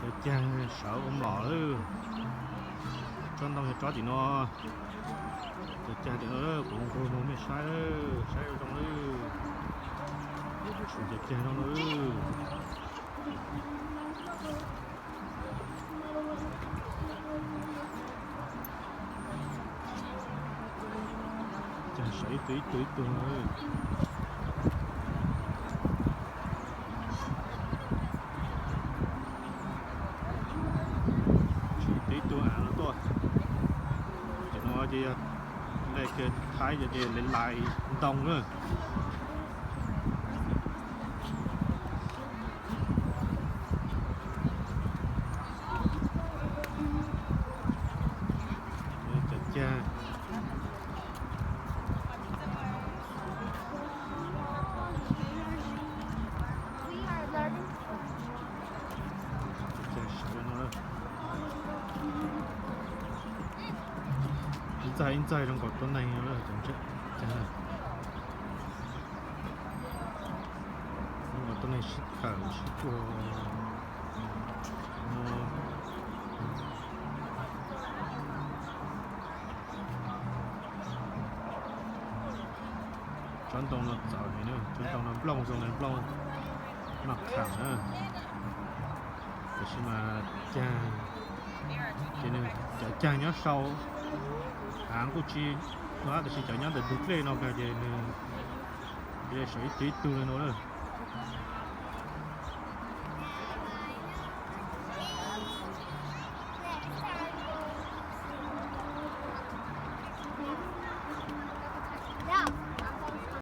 Cov cag sawv ua mlom lawm. Tsob ntoo yog tsob tim no. Cov cag tim no lawm, kuv nqug rau mej saib, saib zoo zoo lawm. Tsum cov cag zoo lawm. Cag sawv ib tug ib tug ib tug no. Tsis ib tug ib tug av no tuaj. Ces no ces yog lej kiag Thaib ces lawv lais ntoo na. Cov cag, cov cag sawv no. Ib ntxaig ib ntxaig zoo nkaus tuab neeg no, cov cag na. Zoo nkaus tuab neeg sib khawm sib tua. Tsob ntoo no txawv heev na, tsob ntoo no nplooj zoo li nplooj noj kham na. Tiam sis mas cag, ces nws cov cag nyob sau av kuj tsis no, tiam sis cov nyob ntawm ntug dlej no kag ces nws sawv ib tug ib tug li no na.